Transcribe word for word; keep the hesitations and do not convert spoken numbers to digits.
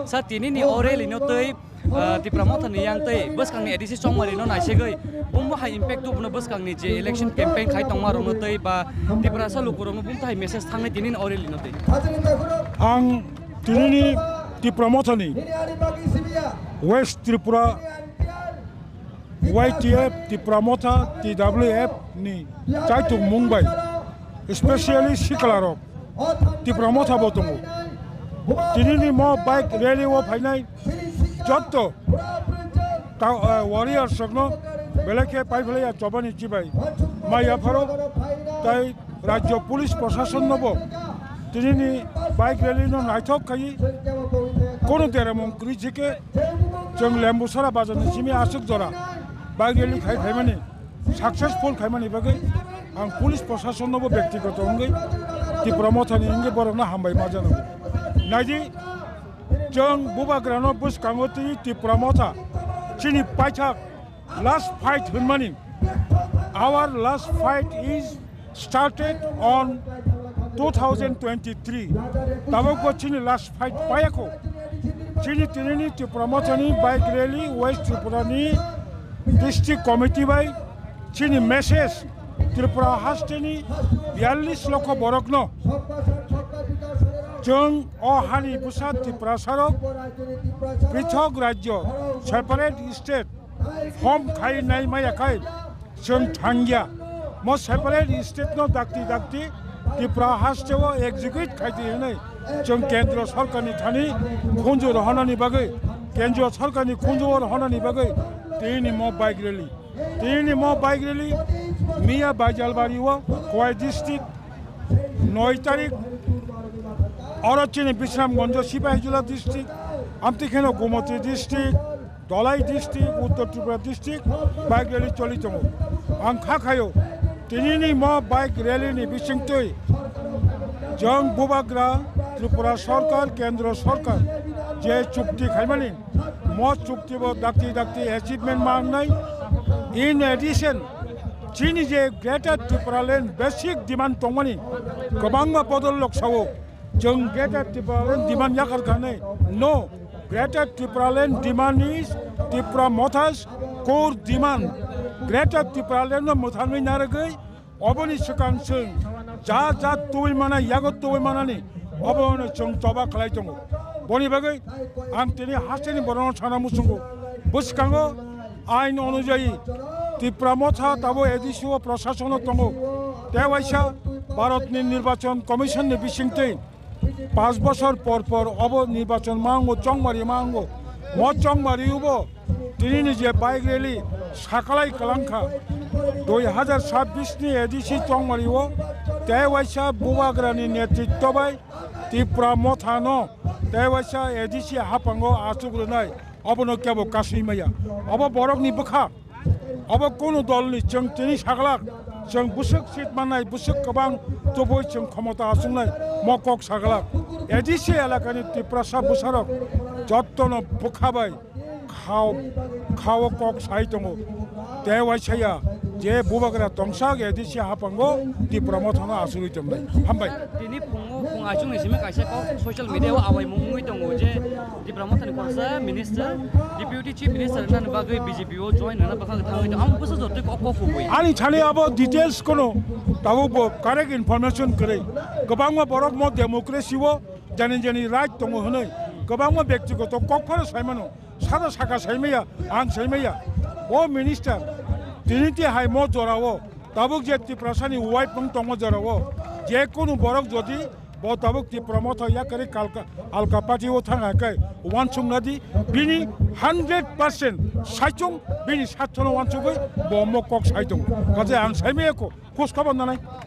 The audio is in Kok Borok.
Sa tini ni o rally no tei, ah, Tipra Motha ni yang tei bwskang ni A D C chongmari no naisegwi bumbo hai impact tubuno bwskang ni je election campaign khai tongma rok no tei ba Tiprasa luku rok no bumbo hai message thangnai tini ni o rally no tei. Ang tini ni Tipra Motha ni West Tripura Y T F, Tipra Motha, T W F ni chaitung mung bai, especially sikla rok, Tipra Motha bo tongo. Tini ni mo bike rally o phainai jotto ta-, eh, warriors rok no belai khe pai phlai ya chobani chibai mai yapharo tai Rajya Police Prashason no bo tini ni bike rally no naithok khai kono deramung kwrwi jikhe Chwng Lembusara bazar ni simi aswk jora bike rally khai phaimani successful khaimani bagwi ang police prashason no bo byaktigoto wngwi Tipra Motha ni wngwi borok no hambai ma jano. Naidi, chwng bubagra no bwskango twi Tipra Motha chini paithak last fight hwnmani. Our last fight is started on two thousand twenty-three. Tabuk bo chini last fight payakho. Chini tinini Tipra Motha ni bike rally West Tripura ni district committee bai chini message Tripura haste ni biyallis lokho borok no chwng o hani bwsa Tiprasa rok prithok rajyo, separate state, form khai nai maya khai chwng thangya. Mo separate state no dakti dakti Tripura haste o execute khai di hwnwi chwng kendro sarkar ni thani khunju rohonani bagwi, kendro sarkar ni khunju o rohonani bagwi tini mo bike rally. Tini mo bike rally miya Baijalbari o Khowai district noi tarik, oro chini Bisramganj Sipahijola district, amtwi kheno Gomoti district, Dhalai district, Uttor Tripura district bike rally choli tongo. Ang kha khayo, tinini mo bike rally ni bisingtwi jwng bubagra Tripura Sarkar, Kendra Sarkar je chukti khaimani, mo chukti bo dakti dakti achievement ma wngnai. In addition, chini je Greater Tipraland basic demand tongmani kwbangma bodol lok sao. Chwng Greater Tipraland demand yakar khanai. No, Greater Tipraland demand is Tipra Motha's core demand. Greater Tipraland no mwthanwi narwgwi oboni swkang chwng ja ja tubui mana, yago tubui manani obono chwng choba khlai tongo. Boni bagwi ang tini hasteni borokno sana muchungo. Bwskango ain onujayi Tipra Motha tabo A D C o prashasono tongo. Tei waisa Bharatni Nirbachon Commission ni bisingtwi panch bosor por por obo nirbachon ma wngo, chongmari ma wngo. Mo chongmari ubo tinini je bike rally sakalai kwlangkha dui hazar chabbish ni A D C chongmari o, tei waisa bubagrani netritto bai Tipra Mothano tei waisa A D C haphango achuk rwnai, obono kebo kasui maya. Obo borokni bwkha. Obo kunu dolni chwng tini saglak, chwng bwswk seat mannai, bwswk kwbang tubui chwng khomota achuknai, mo kok saglak. A D C elakani Tiprasa bwsarok jottono bwkha bai khao, khao kok sai tongo. Tei waisaya je bubagra tongsak A D C haphango Tipra Mothano achugwi tongnai. Hambai. Tini phungo phung achukni simi kaisa kok social media o awaimung wngwi tongo je Tipra Mothani khoroksa minister, deputy chief minister wngnani bagwi B J P o join wngnani bwkhak thangwi tong. Ang bwsa jotoi kok kok kubui. Ani thani abo details kono tabuk bo correct information kwrwi. Kwbangma borok mo democracy o jani jani right tongo hwnwi kwbangma byaktigoto kok phano saimano. Sado saka saimaya, ang saimaya. O minister, tini ti hai mo jorao, tabuk je Tiprasani wife wng tongmo jorao, je kunu borok jodi bo tabuk Tipra Motha yakarwi kalka, alka party o thang hai khe uansuk nadi, bini hundred percent saichung bini sathono uansugwi bo mo kok sai tongo. Kaje ang saimaya ko, khos khobor nanai.